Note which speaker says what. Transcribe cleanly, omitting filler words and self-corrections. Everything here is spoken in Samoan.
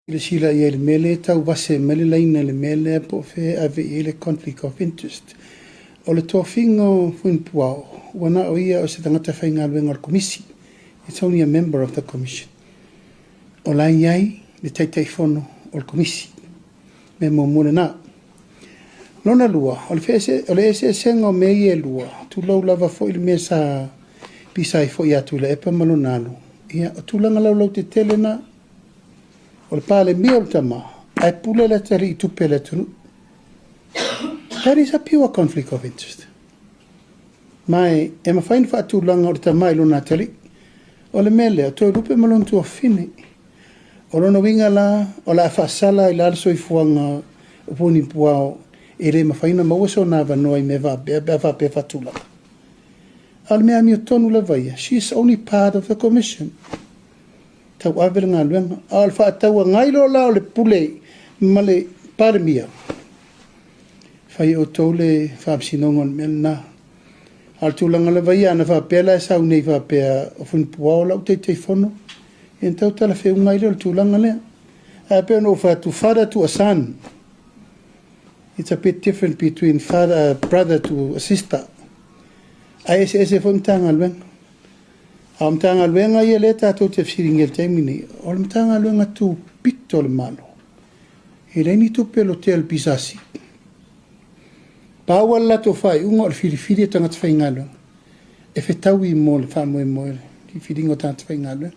Speaker 1: Silasila i ai i le mea lea e tau vase mai le laina i le mea lea po o fea e ave i ai le conflict of interest. O le tofiga o Fuinipuao, ua na o ia o se tagata faigaluega o le Komisi, it's only a member of the Commission. O la e i ai le Taitaifono o le Komisi. Mea muamua lena. Lona lua, o le, feese, o le eseesega o mea ia e lua, tulou lava foi le mea sa pisa ai foi ia Tuilaepa ma lona alu, ia, o tulaga laulautetele na. O le Palemia o le tama, ae pule le atalii i tupe a le atunuu. That is a pure conflict of interest. Ma e, e mafai ona faatulaga o le tama i lona atalii. O le mea lea, o Toelupe ma lona tuafafine. O lona uiga la, o le a faasala ai la le soifuaga o Punipuao e le mafai ona maua sona avanoa i mea faapea pe a faapea faatulaga. A o le mea amiotonu lava ia, she is only part of the commission. Tauave le galuega. A o le faatauagai loa la o le pule ma le Palemia, fai e outou le faamasinoga o le mea lena. A o le tulaga lava ia, ana faapea la e sau nei faapea o Funipuao lau Taitaifono, ia ona tau talafeuga ai lea o le tulaga lea. Ae pei ona ou fai atu, father to a son, it's a bit different between father, brother to a sister. Ae eseese foi Matagaluega. A o Matagaluega ia lea tatou te fesiligia i le taimi nei, o le Matagaluega tupito o le Malo. E leai ni tupe lotea i le PSC. Pau lava le latou faaiuga o le filifili o tagata faigaluega e fetaui mo le faamoemoe o le filifiliga o tagata faigaluega.